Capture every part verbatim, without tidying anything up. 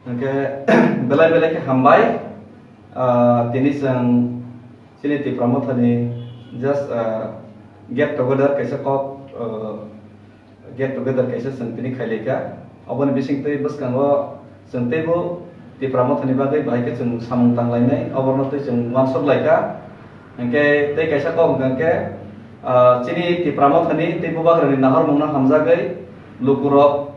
Hwnkhe belai belai khe hambai. Ah, tini chwng chini Tipra Mothani just, ah, get together kaisa kok, ah, get together kaisa chwng tini khailaikha. Oboni bisingtwi bwskango chwng teibo Tipra Mothani bagwi bahai khe chwng samung tanglainai, oborno twi chwng uansuk laikha. Hwnkhe tei kaisa kok hwnkha khe, ah, chini Tipra Mothani tei Bubagrani naharmungno hamjagwi lukurok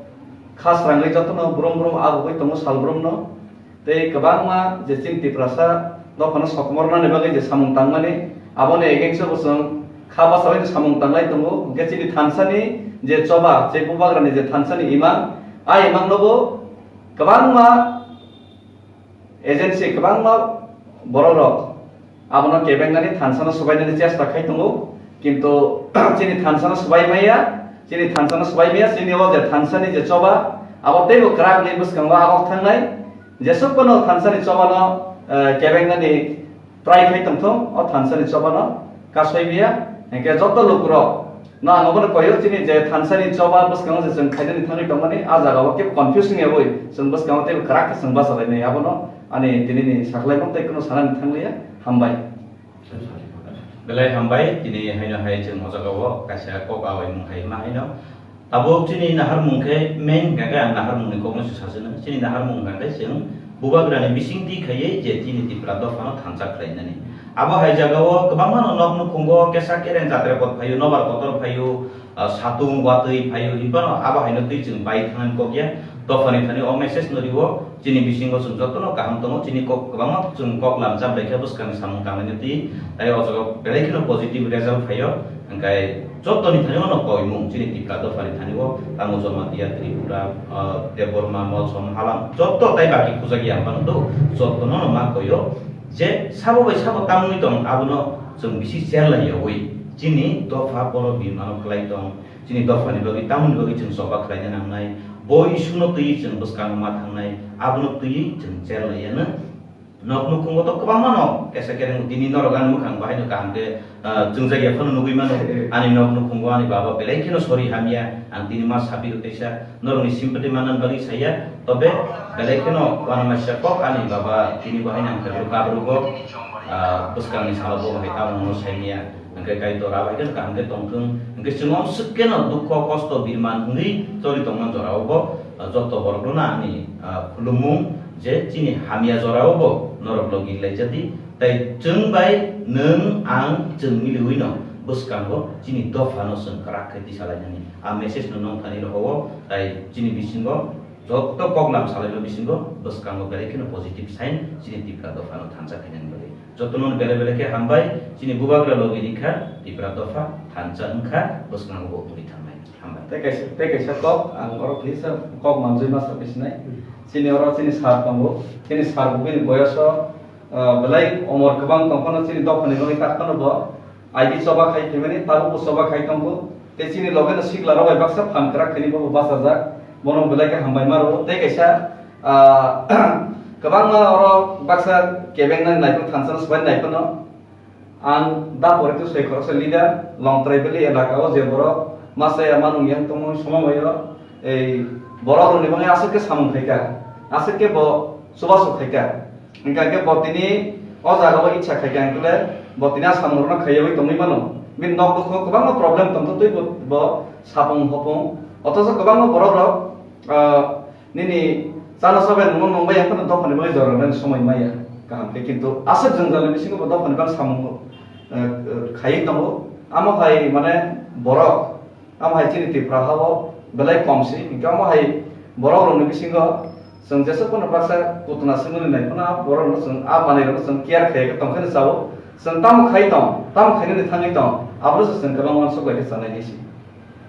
kha srangwi jotono brum brum agugwi tongo salbrumno. Tei kwbangma je chini Tiprasa dophano sokomornani bagwi je samung tangmani, aboni against-o bo chwng kha bachawino samung tanglai tongo. Hwnkhe chini thansani je choba, je Bubagrani je thansani imang, a imangno bo kwbangma agency, kwbangma borokrok abono kebengnani thansano swbainani chesta khai tongo, kintu chini thansano swbai maya, chini thansano swbai maya, chini o je thansani je choba, abo teibo kwrakni bwskango agok thangnai, jesuk phano thansani chobano, eh, kebengnani try khai tongthung, o thansani chobano kasoi maya, hwnkhe joto lukurok no ang obono koyo, chini je thansani choba bwskango je chwng khainani thangwi tongmani, a jagao kebo confusing yawi chwng bwskango teibo kwrak khe chwng bachalainai, abono ani tinini sakhlaimung tei kwno sanani thangliya. Hambai. Belai hambai, tini haino hai chwng o jagao kaisa kok awaimung hai ma haino. Tabuk chini naharmung khe main hwnkha khe ang naharmungni kokno se sachino. Chini naharmung hwnkha khe chwng Bubagrani bisingtwi khaiwi je chini Tipra dophano thansa khlainani. Abo hai jagao kwbangmano nok nukhungo kesa kereng jatra pot phaio, nobar kotor phaio, ah, satung watwi phaio, hinphano abo haino twi chwng bai thangnani kok ya. Dophani thani o message no rio, chini bisingo chwng jotono kaham tongo, chini kok kwbangma chwng kok lamjak bai khe bwskangni samung tangnani twi, tai o jaga belai kheno positive result phaio, hwnkhe jotoni thani o no koimung chini Tipra dophani thani o tamo Jamatia, Tripura, ah, Debbarma, Molsom, Halam joto tai baki khujak ya phano do, jotono no ma koio je sabo bai sabo tamni tong abono chwng bisi cherlai yawi chini dopha borok bimano kwlai tong. Chini dophani bagwi, tamoni bagwi chwng choba khlaina nangnai, bo issue no twiwi chwng bwskango ma thangnai, abono twiwi chwng cherlaiya no. Nok nukhungo to kwbangma no kesa kereng tini norok ani mwkhang bahai no kaham khe, ah, chwngjak ya phano nugwi mano. Ani nok nukhungo ani baba belai kheno sori hamya, ang tini ma sabi rw teisa norokni sympathy manna bagwi saya, tobe belai kheno uanama sia kok ani baba tini bahai nang khe kabrugo, ah, bwskangni salo bo bahai tamo no saimya. Hwnkhe Kaitor abo hai khe kaham khe tongthung. Hwnkhe chwng omswk kheno dukho, kosto, birman wngwi choli tongma jorao bo, ah, joto borokno ani, ah, khulumung je chini hamya jorao bo norok logi laijadi. Tai chwng bai nwng ang chwng miliwino bwskango chini dophano chwng kwrak khe tisalainani. A message no nongthani rohoro, tai chini bisingo joto koklam salaima bisingo bwskango belai kheno positive sign chini Tipra dophano thansa khainani bagwi. Jotono belai belai khe hambai, chini bubagra logi rikha, Tipra dopha thansa wngkha, bwskango bo uri thangnai. Hambai. Tei kaisa, tei kaisa kok, ang oro kisa kok manjui ma sabi sinai. Hmm. Chini oro chini sir tongo, chini sir bo bini boyoso, ah, belai omor kwbang tongphano chini dophani bagwi tak phano bo I D choba khai phaimani, tabukbo choba khai tongo. Tei chini logeno sikla rok bai baksa phan kwrak khaini bobo bachajak. Bono belai khe hambai ma rwo. Tei kaisa, ah, kwbangma oro baksa kebengnani naiphano thansa swbai naiphano. Ang da poritu sei khoroksa leader, Longtrai Valley elaka o je borok masa ya manung yang tongmani somo bai o, ei borok rokni bagwi aswk khe samung khaika, aswk khe bo chubachu khaika. Hingkha khe bo tini o jaga o itsa khaikha hingkhe le bo tini a samung rokno khaiyawi tongwi mano. Bini nok bukhugo kwbangma problem tongthoktwi bo, bo sapung hopung. Othocho kwbangma borok rok, ah, nini chana chabai nungno nungbai ya phano dophani bagwi jora rwnani somoi maya kaham khe, kintu aswk jwngjal ni bisingo bo dophani bagwi samung, ah, ah, khaiwi tongo. Amo hai mane borok Amo hai chini Tripura ha-o belai kom si, hingkhe amo hai borok rokni bisingo chwng jesuk phano baksa kutuna swngmani nai phano, a borok rokno chwng, a manwi rokno chwng care khai khe tong khe sao. Chwng tamo khai tong, tamo khainani thangwi tong, abono se chwng kwbang uansuk bai khe chanai di si.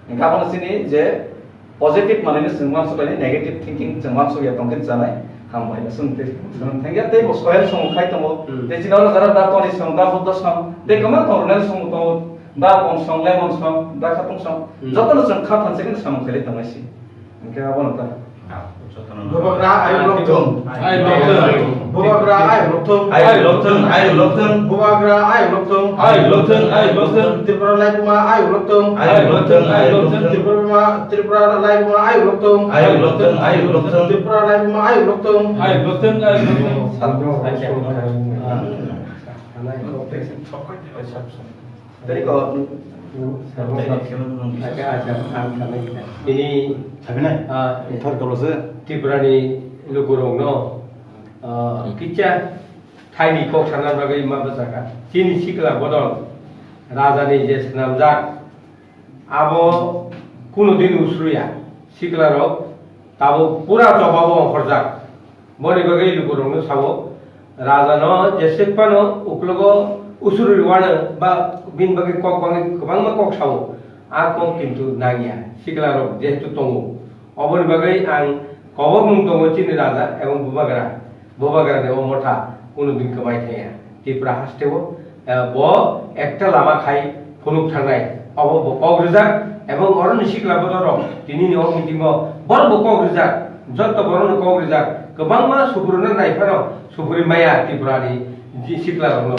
Hingkhe abono chini je positive manwino chwng uansuk laini, negative thinking chwng uansuk ya tong khe chanai. Hambai, chwng tei, chwng thangya tei bo soil song khai tongo. Hmm. Tei chini oro jara da toni song, da buddha song, tei kwbang tong rwnani song tongo. Da bong song, lemon song, da khatung song, hmm, jotono chwng kha phan second samung khailai tongmani si. Hingkhe abono ta. Ah. Bubagra ayuk lokthung. Ayuk lokthung. Bubagra ayuk lokthung. Ayuk lokthung, ayuk lokthung. Bubagra ayuk lokthung. Ayuk lokthung, ayuk lokthung. Tripura laibuma ayuk lokthung. Ayuk lokthung, ayuk lokthung. Tripura buma, Tripura laibuma ayuk lokthung. Ayuk lokthung, ayuk lokthung. Tripura laibuma ayuk lokthung. Ayuk lokthung, ayuk lokthung. Tadi kok. Acha, acha, ang kami. Ini, ah, Tripura ni lukurok no, ah, kicha thaini kok sana bagwi ma bwsaka. Chini sikla bodol, raja ni je swnamjak, abo kuno din usruya. Sikla rok tabuk pura choba bo ongkhorjak. Boni bagwi lukurokno sao, rajano jeswk phano uklogo usuri rwano ba bini bagwi kok bangwi kwbangma kok sao, a kok kintu nangya, siklarok jehetu tongo. Oboni bagwi ang kobokmung tongo chini raja ebong bubagra, bubagrani o motha kuno din kwbai thangya. Tripura hasteo, eh, bo ekta lama khai phunuk thangnai, obo bo kok rijak, ebong oroni sikla bodorok tinini o meeting o borok bo kok rijak, jotto borokno kok rijak, kwbangma sukuruna nai phano sukuri maya Tripura ni ji sikla rokno,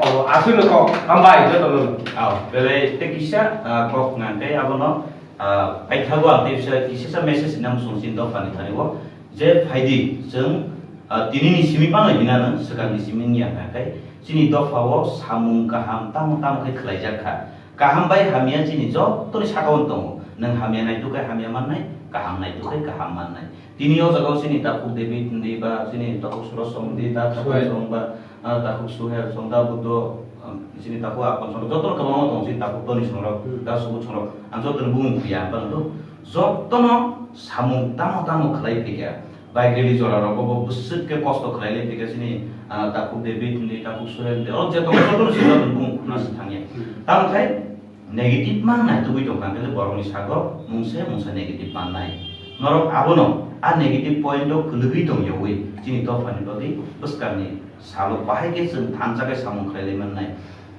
obo aswkno kok hambai jotono. Aw, belai tei kisa, ah, kok nang tei abono, ah, paithago ang tei kisa, kisa message nang sung sin dophani thani o. Je phaidi, chwng, ah, tinini simi phano hinano, swkangni simi wngya hwnkha khe, chini dophao samung kaham tamo tamo khe khlaijak kha. Kaham bai hamya chini jottoni sakao tongo. Nwng hamya naituk khe hamya mannai, kaham naituk khe kaham mannai. Tini o jagao chini takhuk David hwnwi ba chini takhuk Suraj Song hwnwi ta takhuk Suhel. Song ba, ah, takhuk Suhel Song da Buddho, ah, chini takhuk Akon Song, jotono kwbangma tongo chini takhuk Toni Songrok, Hmm. Da Subud Songrok. Ang jotono bumung khuya, ang tong do. Jotono samung tamo tamo khlai phikha. Bike rally jora rogo bo bwswk khe kosto khlai lai phikha chini, ah, takhuk David hwnwi, takhuk Suhel hwnwi. O je tongo jotono sini jotono bumung khuna se thangya. Hmm. Tamo khai negative mang naitugwi tongkha, hwnkhe borokni sago mungsa mungsa negative mannai. Norok abono a negative point o kwlwgwi tongyawi chini dophani bagwi bwskangni salo bahai khe chwng thansa khe samung khlai lai mannai.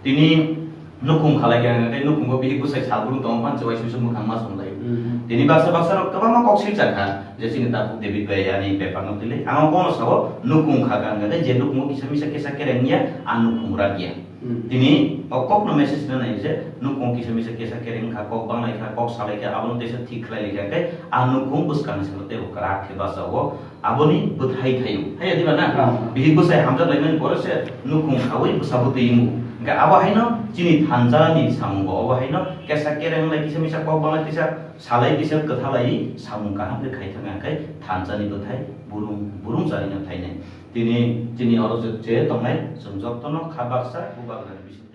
Tini nukhung khalai khe, hwnkhe nukhungo bihik bwsai sal brum tongo, phan chuwai sui sui mwkhang ma sumlai. Mhm. Tini baksa baksa rok kwbangma kok silchar kha, je chini takhuk David bai ani bepar no twi lai. Ang o kono sao nukhung kha kha, hwnkhe je nukhungo kisa misa kesa kereng ya, a nukhung rak ya. Hmm. Tini o kokno message na nai je, nukhung kisa misa kesa kereng kha, kok banglai kha, kok salai kha, abono teisa thik khlai lai kha, khe a nukhung bwskangni salo teibo kwrak khe bachao, aboni bwthai thaio. Haiya diba na? Hmm. Bihik bwsai hamjak laimani pore se nukhung khaui bwsa bwtwi wngo. Hwnkhe abo haino chini thansa ni samungo, abo haino kesa kereng lai kisa misa kok banglai kisa salai kisa kwthalai samung kaham khe khai thangya khe thansa ni bwthai burung, burung jani no thainai. Tini chini oro je, je tongnai, chwng jotono kha baksa, bubagra ni bising.